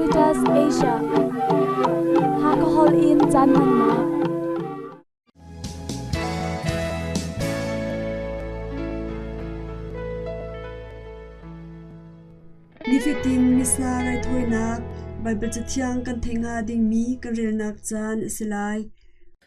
Caritas Asia. Hakha Hall in caan hmannak. Nifatin Missa raithawinak Baibal Cathiang kan theih hnga dingmi kan relnak caan a si lai.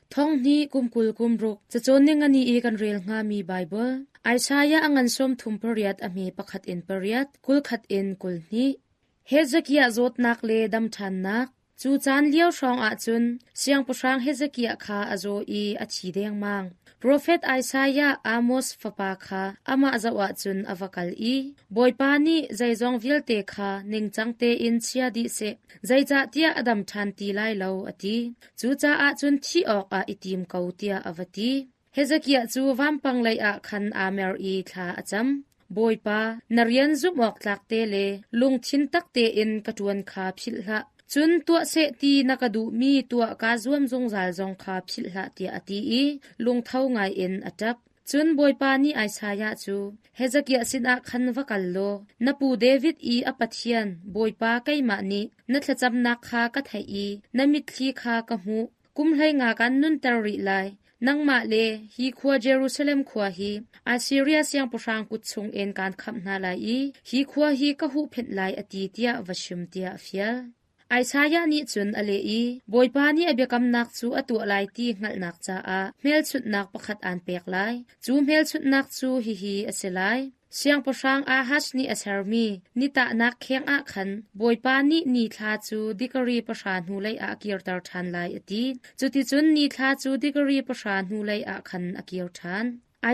Thong hnih kum 20 kum ruk cacawn ning ani i kan rel hngami Baibal Isaiah a ngan 38 a hme pakhat in pariat, 21 in 22. Hezekiah zawtnak le dam ṭhannak. Cu caan lio hrawng ah cun Siangpahrang Hezekiah kha a zaw i a thi dengmang. Profet Isaiah Amos fapa kha amah zoh ah cun a va kal i, Bawipa nih zeizong vialte kha ningcang tein chia dih seh, zeicahtiah a dam ṭhan ti lai lo, a ti. Cucaah cun thih awkah i tim ko, tiah a va ti. Hezekiah cu vampang leiah khan aa mer i thla a cam. Bawipa, na rian zumh awk tlak te le lungthin tak tein ka ṭuan kha philh hlah. Cun tuah seh ti na ka duhmi tuah kaa zuam zungzal zong kha philh hlah tiah a ti i lungtho ngaiin a ṭap. Cun Bawipa nih Isaiah cu, Hezekiah sinah khan va kal law, na pu David i a Pathian, Bawipa keimah nih na thlacamnak kha ka theih i na mitthli kha ka hmuh. Kum 15 kan nunter rih lai. Nangmah le hi khua Jerusalem khua hi Assiria siangpahrang kut chungin kaan khamh hna lai i hi khua hi ka huhphenh lai a ti tiah va chim tiah a fial. Isaiah nih cun a leh i Bawipa nih a biakamnak cu a tuah lai ti hngalhnak caah hmelchunhnak pakhat aan pek lai. Cu hmelchunhnak cu hihi a si lai. Siangpahrang Ahaz nih a sermi nitahnak kheng ah khan Bawipa nih nithla cu dikari pahra hnulei ah a kirter ṭhan lai a ti. Cuticun nithla cu dikari pahra hnulei ah khan a kir ṭhan.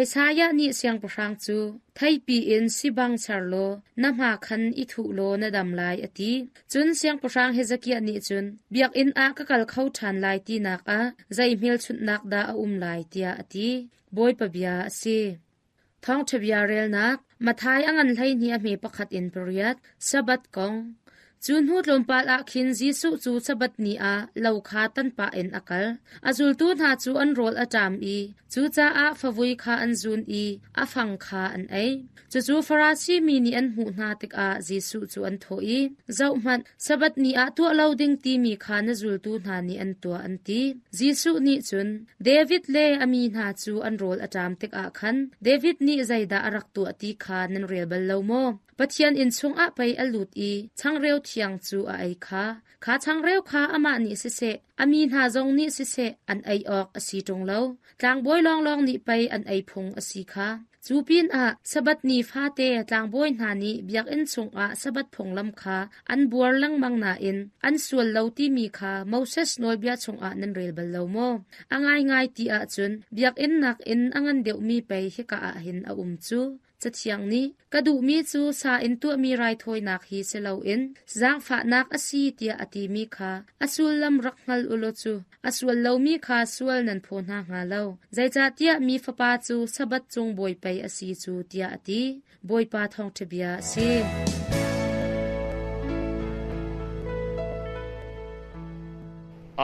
Isaiah nih siangpahrang cu, Theipi in sibang ser law na hma khan i thuh law na dam lai a ti. Cun siangpahrang Hezekiah nih cun, Biakinn ah ka kal kho ṭhan lai tinak ah zei hmelchunhnak dah a um lai, tiah a ti. Bawipa bia a si. Thawngṭha bia relnak Matthai a ngan 12 a hme pakhat in pariat Sabbath kong. Cu hnu tlawmpal ah khin Jesuh cu Sabbath ni ah lo kha tan pah in a kal. A zultu hna cu an rawl a ṭam i cucaah favui kha an zun i a fang kha an ei. Cucu Farasi mi nih an hmuh hna tikah Jesuh cu an thawh i, Zohhmanh, Sabbath ni ah tuah lo ding timi kha na zultu hna nih an tuah an ti. Jesuh nih cun, David le a mi hna cu an rawl a ṭam tikah khan David nih zeidah a rak tuah ti kha nan rel bal lo maw? Pathian inn chungah pei a lut i changreu thiang cu a ei kha. Kha changreu kha amah nih siseh, a mi hna zong nih siseh, an ei awk a si ṭung lo. Tlangbawi lawnglawng nih pei an ei phung a si kha. Cu pinah Sabbath ni fate tlangbawi hna nih biakinn chungah Sabbath phunglam kha an buar lengmang nain an sual lo timi kha Moses nawlbia chungah nan rel bal lo maw? A ngaingai ti ahcun biakinn nakin a ngan deuhmi pei hika ah hin a um cu. Cathiang nih, Ka duhmi cu sa in tuahmi raithawinak hi si loin zaangfahnak a si tiah a timi kha a sullam rak hngal u law cu a sual lomi kha sual nan phaw hna hnga lo. Zeicahtiah mi Fapa cu Sabbath cung bawi pei a si cu tiah a ti. Bawipa thawngṭha bia a si.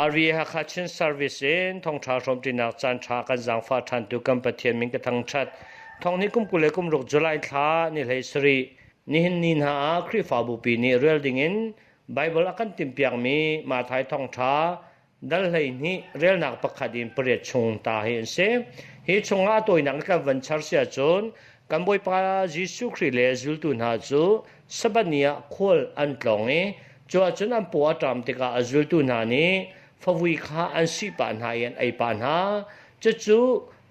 RV Hakha Chin Service in thawngṭha hrawmṭinak caanṭha kan zaangfah ṭhantu kan Pathian min ka thangṭhat. Thawng ni kum 20 le kum ruk July thla ni hlei sarih nihin ni hna ah Khrihfabu pi nih rel dingin Baibal a kan timhpiakmi Matthai thawngṭha dal 12 relnak pakhat in pariat chung ta hi an si. Hi chungah a tawinak kan van char si ahcun kan Bawipa Jesuh Khrih le zultu hna cu Sabbath ni ah khual an tlawng i cu ahcun an paw a ṭam tikah a zultu hna nih favui kha an sih pah hna i an ei pah hna. Cucu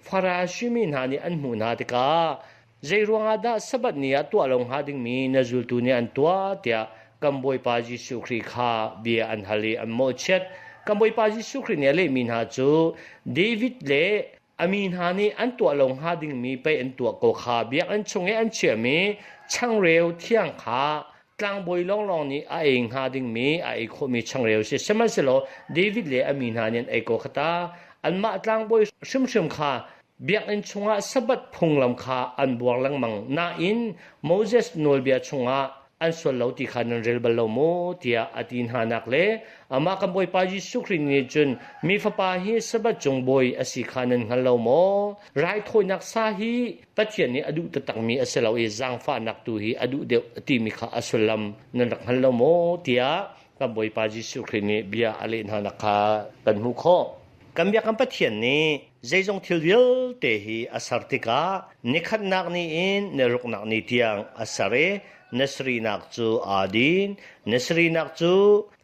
Farasi mi hna nih an hmuh hna tikah zei ruangah dah Sabbath ni ah tuah lo hnga dingmi na zultu nih an tuah tiah kan Bawipa Jesuh Khrih kha bia an hal i an mawhchiat. Kan Bawipa Jesuh Khrih nih a lehmi hna cu David le a mi hna nih an tuah lo hnga dingmi pei an tuah ko kha biakinn chung i an chiahmi changreu thiang kha tlangbawi lawnglawng nih a ei hnga dingmi a ei khawhmi changreu si. Sihmanhsehlaw David le a mi hna nih an ei ko kha ta. Anmah tlangbawi hrimhrim kha biakinn chungah Sabbath phunglam kha an buar lengmang. Nain Moses nawlbia chungah an sual lo ti kha nan rel bal lo maw tiah a ti hna nak le amah kan Bawipa Jesuh Khrih nih cun mi fapa hi Sabbath cung bawi a si kha nan hngal lo maw? Raithawinak sa hi Pathian nih a duh taktakmi a si lo i zaangfahnak tu hi a duh deuh a timi kha a sullam nan rak hngal lo maw tiah kan Bawipa Jesuh Khrih nih bia a leh hna nak kha kan hmuh khawh. Kan biak kan Pathian nih zeizong thil vialte hi a ser tikah nikhatnak ni in niruknak ni tiang a ser i nasarinak cu aa din. Nasarinak cu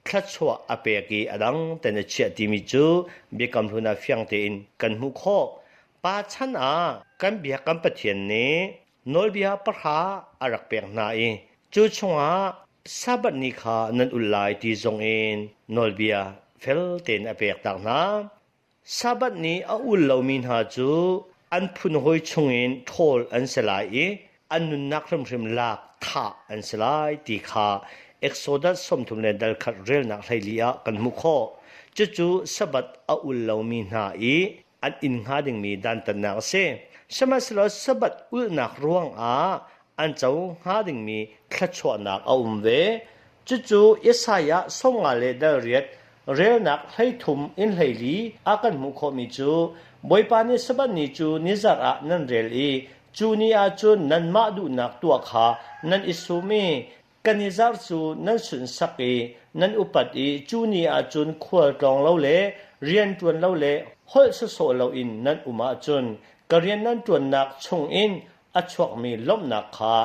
thluachuah a pek i a dang ten a chiah timi cu Biakam Hlun ah fiang tein kan hmuh khawh. Pa chan ah kan biak kan Pathian nih nawlbia pahra a rak pek hna i cu chungah Sabbath ni kha nan ul lai ti zongin nawlbia fel tein a pek tak hna. Sabbath ni a ul lomi hna cu an phun hawi chungin ṭhawl an si lai i an nunnak hrimhrim lak thah an si lai ti kha Exodus 30 le dal khat relnak 14 ah kan hmuh khawh. Cucu Sabbath a ul lomi hna i an inn hnga dingmi dantatnak a si. Sihmanhsehlaw Sabbath ulhnak ruangah an co hnga dingmi thluachuahnak a um ve. Cucu Isaiah 50 le dal riat relnak 13 in 14 ah kan hmuh khawhmi cu Bawipa nih Sabbath ni cu nizarh ah nan rel i cu ni ah cun nanmah duhnak tuah kha nan i sum i Kan i zarh cu nan sunhsak i nan upat i cu ni ah cun khual tlawng lo le rian ṭuan lo le holh sawsawh loin nan um ahcun ka rian nan ṭuannak chungin a chuakmi lawmhnak kha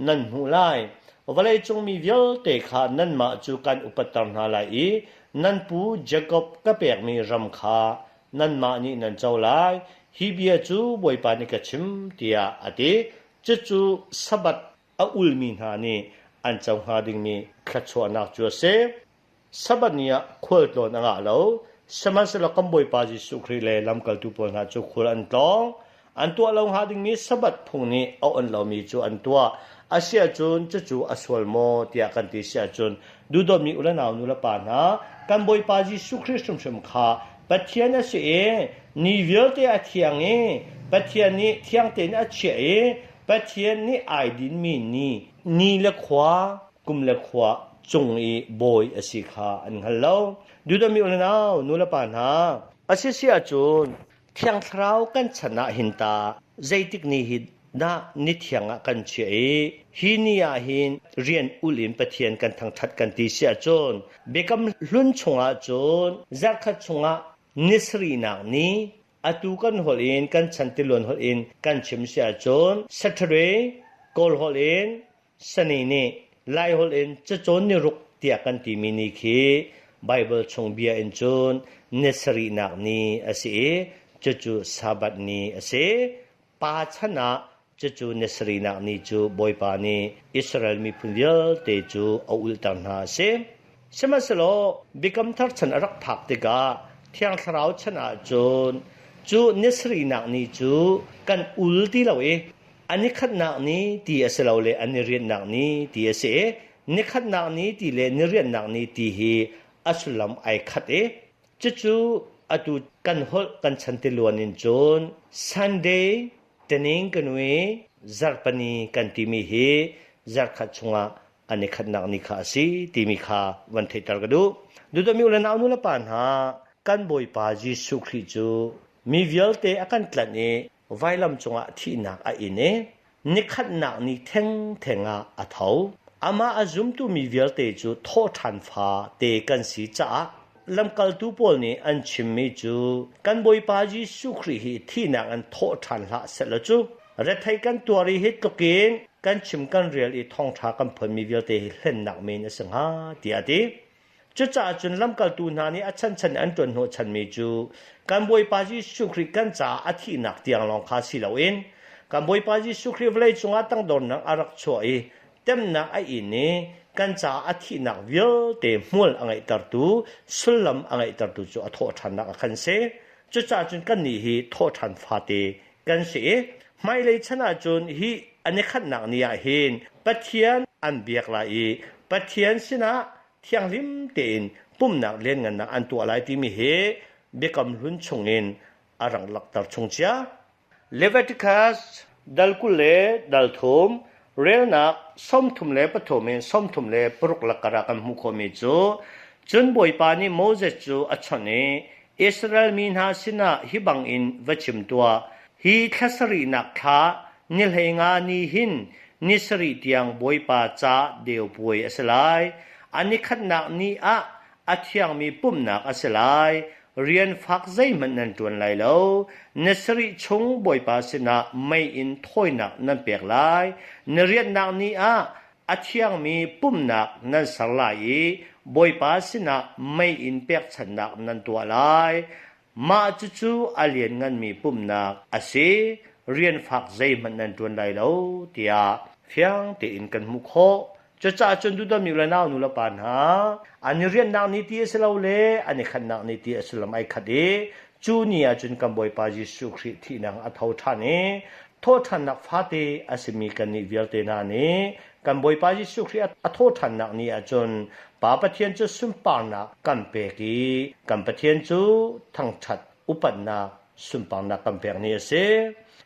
nan hmuh lai. Vawleicung mi vialte kha nanmah cu kan upatter hna lai i nan pu Jakob ka pekmi ram kha nanmah nih nan co lai. Hi bia cu Bawipa nih ka chim, tiah a ti. Cucu Sabbath a ulmi hna nih an co hnga dingmi thluachuahnak cu a si. Sabbath ni ah khualtlawn a ngah lo, sihmanhsehlaw kan Bawipa Jesuh Khrih le lamkaltu pawl hna cu khual an tlawng. An tuah lo hnga dingmi Sabbath phung nih a onh lomi cu an tuah. A si ahcun cucu a sual maw tiah kan ti si ahcun duhdawtmi u le nau nu le pa hna, kan Bawipa Jesuh Khrih hrimhrim kha Pathian a si i ni vialte a thiang i Pathian nih thiang tein a chiah i Pathian nih ai dinmi ni, ni le khua, kum le khua cung i bawi a si kha an hngal lo. Dudami u le nau, nu le pa hna, a si si ahcun Thiang Thlarau kan chan ah hin ta zeitik ni hi dah ni thiang ah kan chiah i hi ni ah hin rian ul in Pathian kan thangṭhat kan ti si ahcun Biakam Hlun chungah cun zarhkhat chungah ni sarihnak ni Atu kan holh in kan chan tiluan holh in kan chim si ahcun Saturday Kawl holh in Sani nih Lai holh in cacawn ni ruk tiah kan timi ni khi Bible chung bia in cun ni sarihnak ni a si i cucu Sabbath ni a si. Pa chan ah Cucu ni sarihnak ni cu Bawipa nih Israel miphun vialte cu a ulhter hna a si. Sihmanhsehlaw Biakam Thar chan a rak phak tikah Thiang Thlarau chan ah cun cu ni sarihnak ni cu kan ul ti lo i a nikhatnak ni ti a si lo le a ni rianhnak ni ti a si i nikhatnak ni ti le ni rianhnak ni ti hi a sullam ai khat i cucu atu kan holh kan chan tiluan in cun Sunday Taning ka nui zarhpani kan timi hi zarhkhat chungah an i khatnak ni kha a si timi kha van theihter ka duh. Dudami u le nau nu le pa hna, kan Bawipa Jesuh Khrih cu mi vialte a kan tlanh i vailam cungah thihnak a in i nikhatnak ni thengtheng ah a tho. Amah a zumtu mi vialte cu thawhṭhan fa te kan si caah Lamkaltu pawl nih an chimmi cu kan Bawipa Jesuh Khrih hi thihnak in thawh ṭhan hlah sehlaw cu rethei kan tuar i hi tlukin kan chim kan rel i thawngṭha kan phuanmi vialte hi hlennak men a si hnga tiah a ti. Cucaah cun lamkaltu hna nih a chanchan in an ṭuan hnawhchanmi cu kan Bawipa Jesuh Khrih kan caah a thihnak tiang lawng kha si loin kan Bawipa Jesuh Khrih vawlei cungah tangdornak a rak chuah i temnak a in i kan caah a thihnak vialte hmual a ngeihtertu sullam a ngeihtertu cu a thawhṭhannak a kan si. Cucaah cun kannih hi thawhṭhan fate kan si i hmailei chan ahcun hi an i khatnak ni ah hin Pathian an biak lai i Pathian sinah thianghlim tein pumhnak lianngannak an tuah lai timi hi Biakam Hlun chungin a rak langhter chung cia. Leviticus dal 20 le dal thum relnak 33 in 36 lakar ah kan hmuh khawhmi cu cun Bawipa nih Moses cu a chawnh i Israel mi hna sinah hi bangin va chim tuah hi thla sarihnak thla ni 15 ni hin ni sarih tiang Bawipa ca deu puai a si lai. A nikhatnak ni ah a thiangmi pumhnak a si lai. Rian fak zeihmanh nan ṭuan lai lo. Ni sarih chung Bawipa sinah mei in thawinak nan pek lai. Ni riatnak ni ah a thiangmi pumhnak nan ser lai i Bawipa sinah mei in pekchanhnak nan tuah lai. Mah cucu a liannganmi pumhnak a si. Rian fak zeihmanh nan ṭuan lai lo tiah fiang tein kan hmuh khawh. Cucaah cun duhdawmi le nau nu le pa hna, an i rianhnak ni ti a si lo le an i khatnak ni ti a sullam ai khat i cu ni ah cun kan Bawipa Jesuh Khrih thihnak a tho ṭhan i thawhṭhannak fate a simi kannih vialte hna nih kan Bawipa Jesuh Khrih a thawhṭhannak ni ah cun Pa Pathian cu sunparnak kan pek i kan Pathian cu thangṭhat upatnak sunparnak kan pek ni a si.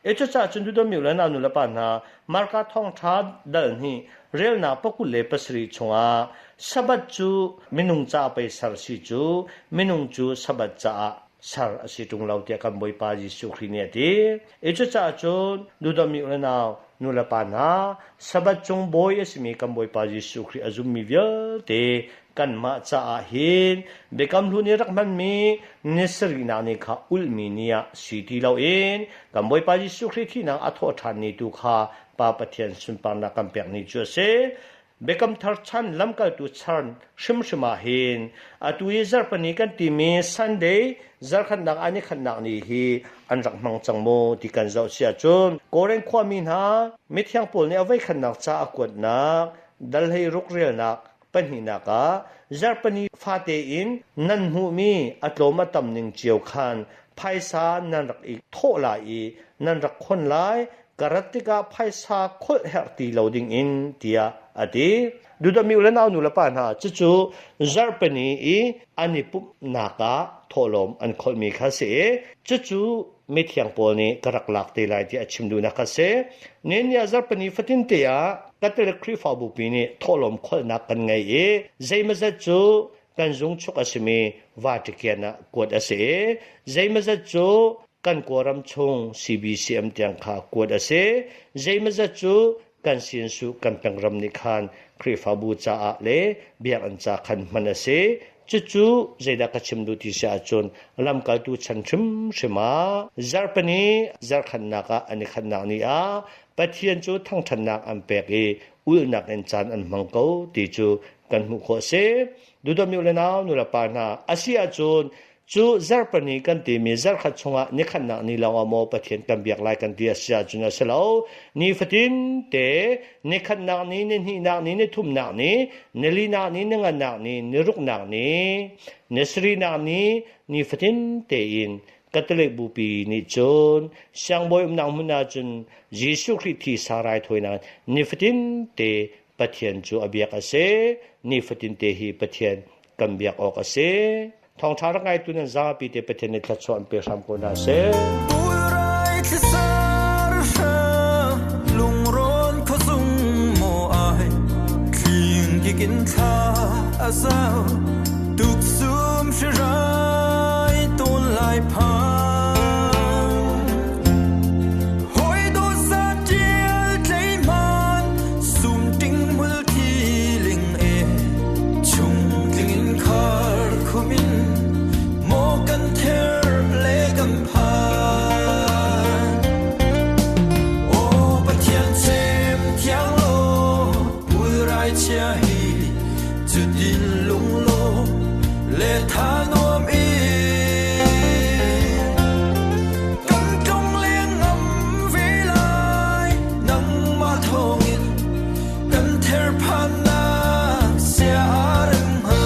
E cucaah cun duhdawmi le nau nu le pa hna Marka thawngṭha dal hnih relnak pakul le pasarih chungah Sabbath cu minung caah pei ser si cu minung cu Sabbath caah ser a si ṭung lo tiah kan Bawipa Jesuh Khrih nih a ti. E cucaah cun duhdawmi le nau nu le pa hna Sabbath cung bawi a simi kan Bawipa Jesuh Khrih a zummi vialte kanmah caah hin Biakam Hlun i rak hmanmi ni sarihnak ni kha ulhmi ni ah si ti loin kan Bawipa Jesuh Khrih thihnak a thawh ṭhan ni tu kha Pa Pathian sunparnak kan pek ni cu a si. Biakam Thar chan lamkaltu chan hrimhrim ah hin atu i zarhpini kan timi Sunday zarkhatnak ah nikhatnak ni hi an rak hmang cang maw ti kan zoh si ahcun Korin khuami hna mithiang pawl nih a voikhatnak ca a kuatnak dal hlei ruk relnak Pahnihnak ah, zarhpini fate in nan hmuhmi a tlawm a tam ning cio khan phaisa nan rak i thawh lai i nan rak khon lai, ka rat tikah phaisa kholh herh ti lo dingin tiah a ti. Dudami u le nau nu le pa hna, cucu zarhpini i an i pumhnak ah thawhlawm an kholhmi kha a si i cucu mithiang pawl nih ka rak lak te lai tiah a chim duhnak a si. Nihin zarhpini fatin te ah Catholic Khrihfabu pi nih thawhlawm kholhnak kan ngei i zeimazat cu kan zungchuk a simi Vatican ah kuat a si i zeimazat cu kan Kawlram chung CBCM tiang kha kuat a si. Zeimazat cu kan sinsu kan pengram nih khan Khrihfabu caah le biakinn ca khan hman a si. Cucu zeidah ka chim duh ti si ahcun lamkaltu chan hrimhrim ah zarhpini zarhkhatnak ah an i khatnak ni ah Pathian cu thangṭhatnak an pek i ulhnak in caan an hmang ko ti cu kan hmuh khawh a si. Duhdawmi u le nau nulepa hna, a si ahcun cu zarhpini kan timi zarhkhat chungah nikhatnak ni lawngah maw Pathian kan biak lai kan ti a si ahcun a si lo. Nifatin te nikhatnak ni, nihnihnak ni, nithumnak ni, nilinak ni, ninganak ni, niruknak ni, nisarihnak ni, nifatin tein Catholic Bupi nih cun siangbawi umnak hmun ah cun Jesuh Khrih thisa raithawinak nifatin te Pathian cu a biak a si. Nifatin te hi Pathian kan biak awk a si. Thawngṭha rak ngaitu nan zapi te Pathian nih thluachuah an pe hram ko hna seh. Pulrai thlisar hra lungrawn khuazung maw ai thling kikin thla a zau tuksum hrirai tawn lai phang hoi do sa tial tlei man sum ting mul thi ling e chung tling in khar khumin maw kan ther le kan phan Aw Pathian cem thiang law pulrai chia hi cutin lunglawm le tha nuam i kan tlung leng ngam ve lai nangmah thawngin kan therphannak sia rem hnga.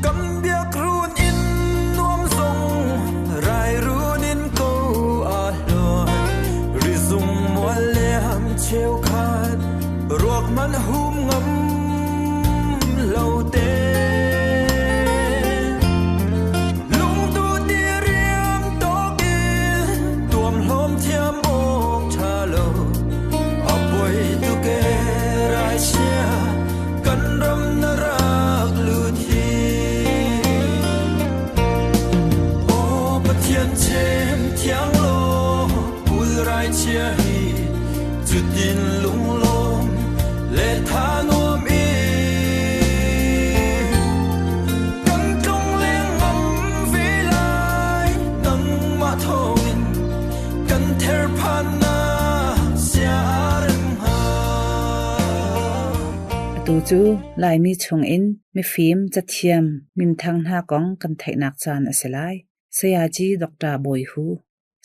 Kan biak run in nuam zong rai run in ko a hluan rizung mual liam cheukhat ruak man hum ngam lo te Lungtu ti riam tawkin tuamhlawm thiam awk ṭha lo. A poi tuk e raisia kan ram na rak lut hi. Aw Pathian cem thiang law pul raichia hi Thinlung lawm le tha nuam in kan tlung leng ngam ve lai. Nangmah thawngin kan therphannak siarem hnga. Atu cu Laimi chungin mifim, cathiam, minthang hna kong kan theihnak caan a si lai. Sayaci Dr. Bawi Hu.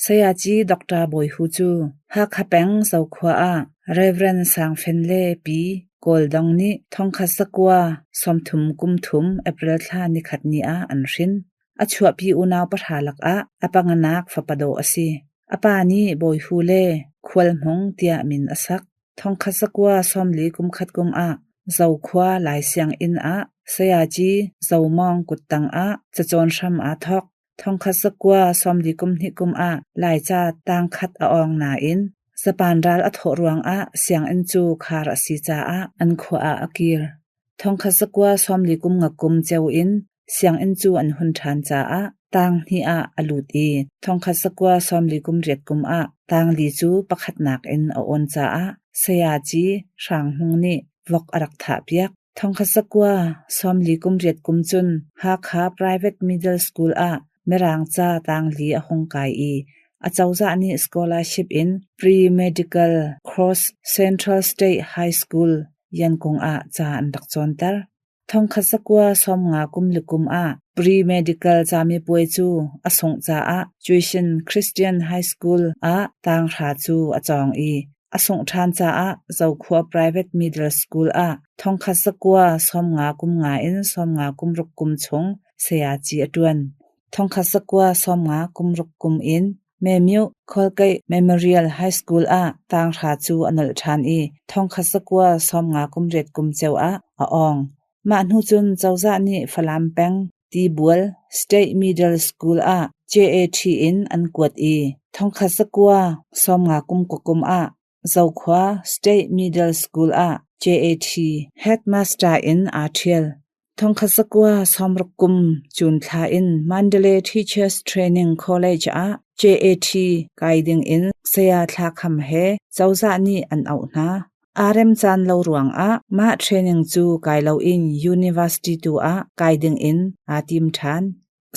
Sayaci Doctor Bawi Hu cu Hakha peng Zokhua ah Rev. Sang Fen le Pi Kawl Dong nih thongkhat zakua 30 kum thum April thla nikhat ni ah an hrin. A chuahpi unau pahra lakah a panganak fapa dawh a si. A pa nih Bawi Hu le Khual Hmung tiah min a sak. Thongkhat zakua 40 kum khat kum ah Zokhua Lai Sianginn ah Sayaci Zo Mawng kuttang ah cacawn hram aa thawk. Thongkhat zakua 40 kum hnih kum ah Laica tangkhat a awng nain Japan ral a thawh ruangah sianginn cu khar a si caah an khua ah a kir. Thongkhat zakua 40 kum nga kum ceu in sianginn cu an hun ṭhan caah tang hnih ah a lut i thongkhat zakua 40 kum riat kum ah tangli cu pakhatnak in a awn caah Sayaci Hrang Hmung nih vok a rak thahpiak. Thongkhat zakua 40 kum riat kum cun Hakha Private Middle School ah Mirang ca tangli a hung kai i acozah nih scholarship in Pre-Medical Course Central State High School, Yankung ah ca an rak cawnter. Thongkhat zakua 50 kum le kum ah Pre-Medical camipuai cu a sungh caah Tuition Christian High School ah tanghra cu a cawng i A sungh ṭhan caah Zokhua Private Middle School ah thongkhat zakua 50 kum nga in 50 kum ruk kum chung sayaci a ṭuan. Thongkhat zakua 50 kum ruk kum in Memyuh Khualkeih Memorial High School ah tanghra cu a nolh ṭhan i thongkhat zakua 50 kum riat kum ceu ah a awng. Mah hnu cun cozah nih Falam peng Tibual State Middle School ah JAT in an kuat i thongkhat zakua 50 kum kum ah Zokhua State Middle School ah JAT headmaster in aa ṭhial. Thongkhat zakua 60 kum June thla in Mandalay Teachers Training College ah JAT kai ding in Saya Thla Kham he cozah nih an auh hna. Aa remcaan lo ruangah mah training cu kai loin university tu ah kai dingin aa tim ṭhan.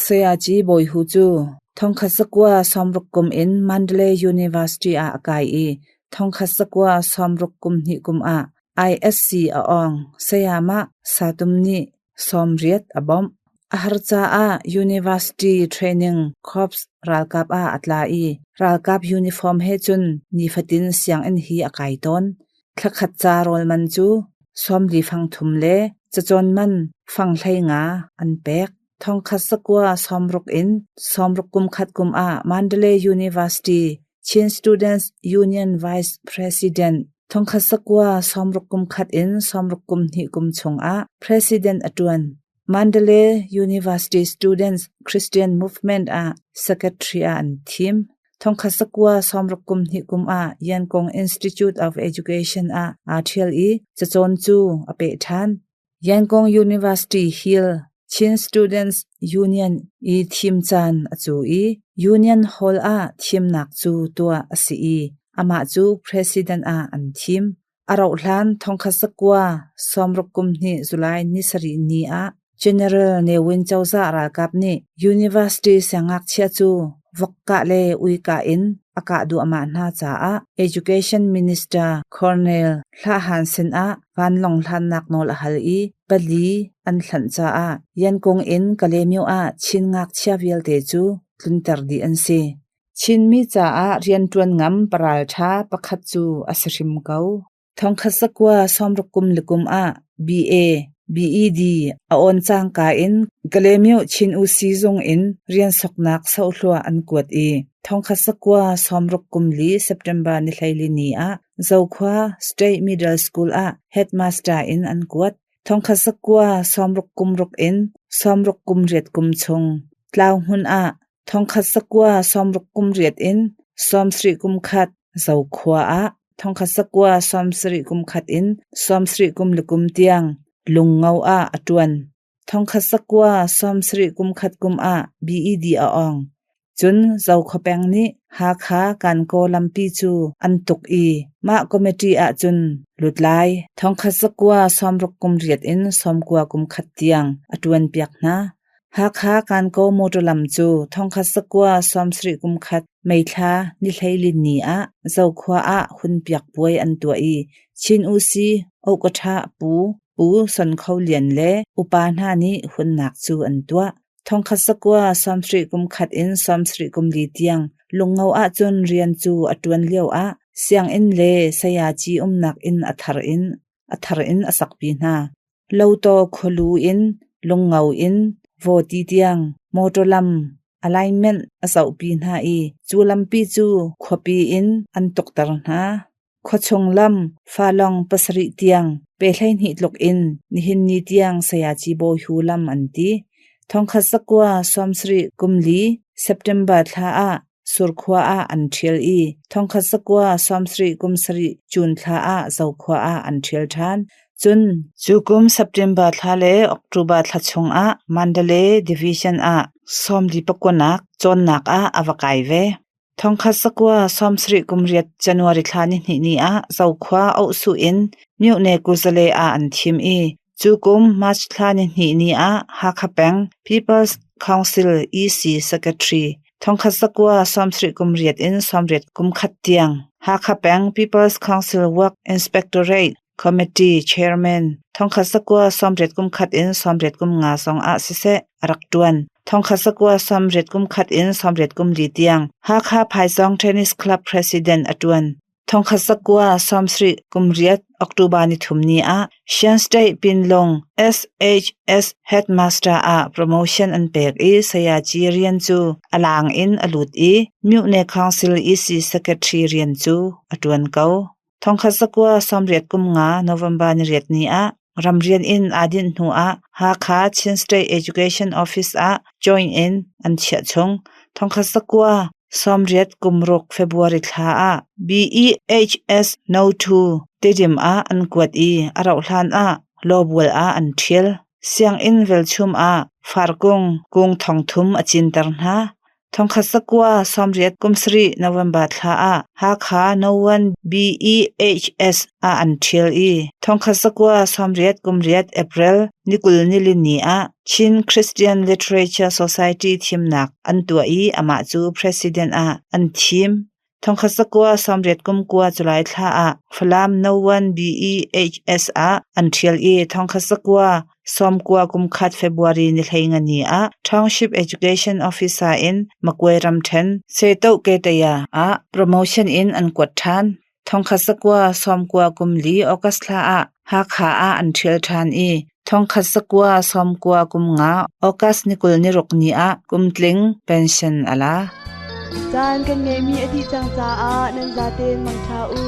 Sayaci Bawi Hu cu thongkhat zakua 60 kum in Mandalay University ah a kai i thongkhat zakua 60 kum hnih kum ah ISC a awng. Sayamah Satum nih 80 a bawmh. A har caah University Training Corps ralkap ah a tla i ralkap uniform he cun nifatin sianginn hi a kai tawn. Thlakhat ca rawl man cu 40 fang thum le cacawn man fang 15 an pek. Thongkhat zakua 60 in 60 kum khat kum ah Mandalay University Chin Students Union Vice President thongkhat zakua 60 kum khat in 60 kum hnih kum chungah President a ṭuan. Mandalay University Students Christian Movement ah secretary ah an thim. Thongkhat zakua 60 kum hnih kum ah Yangon Institute of Education ah aa ṭhial i cacawn cu a peh ṭhan. Yangon University Hill Chin Students Union i thim caan a cu i Union Hall ah thimnak cu tuah a si i amah cu president ah an thim. A rauhhlan thongkhat zakua 60 kum hnih July ni sarih ni ah General Ne Win cozah ralkap nih university siangngakchia cu vok kah le ui kah in a kah duahmah hna caah Education Minister Colonel Hlah Han sinah vanlawng hlannak nawl a hal i pali an hlanh caah Yankung in Kalaymyo ah Chin ngakchia vialte cu tlunter dih an si. Chinmi caah rianṭuan ngam paralṭha pakhat cu a si hrim ko. Thongkhat zakua 60 kum le kum ah BA, BED a awn cangka in Kalaymyo Chin Usi zung in rian soknak sohluah an kuat i thongkhat zakua 60 kum li September ni 14 ni ah Zokhua State Middle School ah headmaster in an kuat. Thongkhat zakua 60 kum ruk in 60 kum riat kum chung Tlau hmun ah thongkhat zakua 60 kum riat in 70 kum khat Zokhua ah thongkhat zakua 70 kum khat in 70 kum le kum tiang Lungngo ah a ṭuan. Thongkhat zakua 70 kum khat kum ah BED a awng. Cun Zokhua peng nih Hakha Kankaw lampi cu an tuk i mah committee ahcun lutlai thongkhat zakua sawmruk kum riat in sawmkua kum khat tiang a ṭuanpiak hna. Hakha Kankaw motor lam cu thongkhat zakua sawmsarih kum khat May thla ni hleilin ni ah Zokhua ah hunpiak puai an tuah i Chin Usi Ohkaṭha Pu Pu Son Kho Lian le upa hna nih hunnak cu an tuah. Thongkhat zakua sawmsarih kum khat in sawmsarih kum li tiang Lungngo ahcun rian cu a ṭuan lioah sianginn le sayaci umnak inn a thar in a sakpi hna. Lotaw khualu in Lungngo in Vawti tiang mawṭaw lam alignment a zohpi hna i cu lampi cu khuapi in an tukter hna. Khuachung lam falong pasarih tiang pe 12 tluk in nihin ni tiang Sayaci Bawi Hu lam an ti. Thongkhat zakua sawmsarih kum li September thla ah Surkhua ah an ṭhial i thongkhat zakua sawmsarih kum sarih June thla ah Zokhua ah an ṭhial ṭhan. Cun cu kum September thla le October thla chungah Mandalay Division ah sawmli pakuanak cawnnak ah a va kai ve. Thongkhat zakua sawmsarih kum riat January thla nihnih ni ah Zokhua Ohsuh in Myone Kuzale ah an thim i cu kum March thla nihnih ni ah Hakha peng People's Council EC Secretary thongkhat zakua sawmsarih kum riat in sawmriat kum khat tiang Hakha peng People's Council Work Inspectorate Committee Chairman thongkhat zakua sawmriat kum khat in sawmriat kum nga zong ah siseh a rak ṭuan. Thongkhat zakua sawmriat kum khat in sawmriat kum li tiang Hakha Phaizawng Tennis Club President a ṭuan. Thongkhat zakua sawmsarih kum riat October ni thum ni ah Shan State Pinlong SHS Headmaster ah promotion an pek i Sayaci rian cu a laang in a lut i Myone Council EC Secretary rian cu a ṭuan ko. Thongkhat zakua sawmriat kum nga November ni riat ni ah ramrian in aa dinh hnu ah Hakha Chin State Education Office ah join in an chiah chung. Thongkhat zakua sawmriat kum ruk February thla ah BEHS No. 2 Tedim ah an kuat i a rauh hlan ah Lawbual ah an ṭhial. Sianginn velchum ah farkung kung thong thum a cinter hna. Thongkhat zakua sawmriat kum sarih November thla ah Hakha No. 1 BEHS ah an ṭhial i thongkhat zakua sawmriat kum riat April ni 20 nilini ah Chin Christian Literature Society thimnak an tuah i amah cu president ah an thim. Thongkhat zakua sawmriat kum kua July thla ah Falam No. 1 BEHS ah an ṭhial i thongkhat zakua sawmkua kum khat February ni hlei ah Township Education Officer in Magway ramṭhen Setoh Ketaya ah promotion in an kuat ṭhan. Thongkhat zakua sawmkua kum li August thla ah Hakha ah an ṭhial ṭhan i thongkhat zakua sawmkua kum nga August ni 20 ni ruk ni ah kumtling pension a la. Caan kan ngeihmi a dih cang caah nan zaten mangṭha u.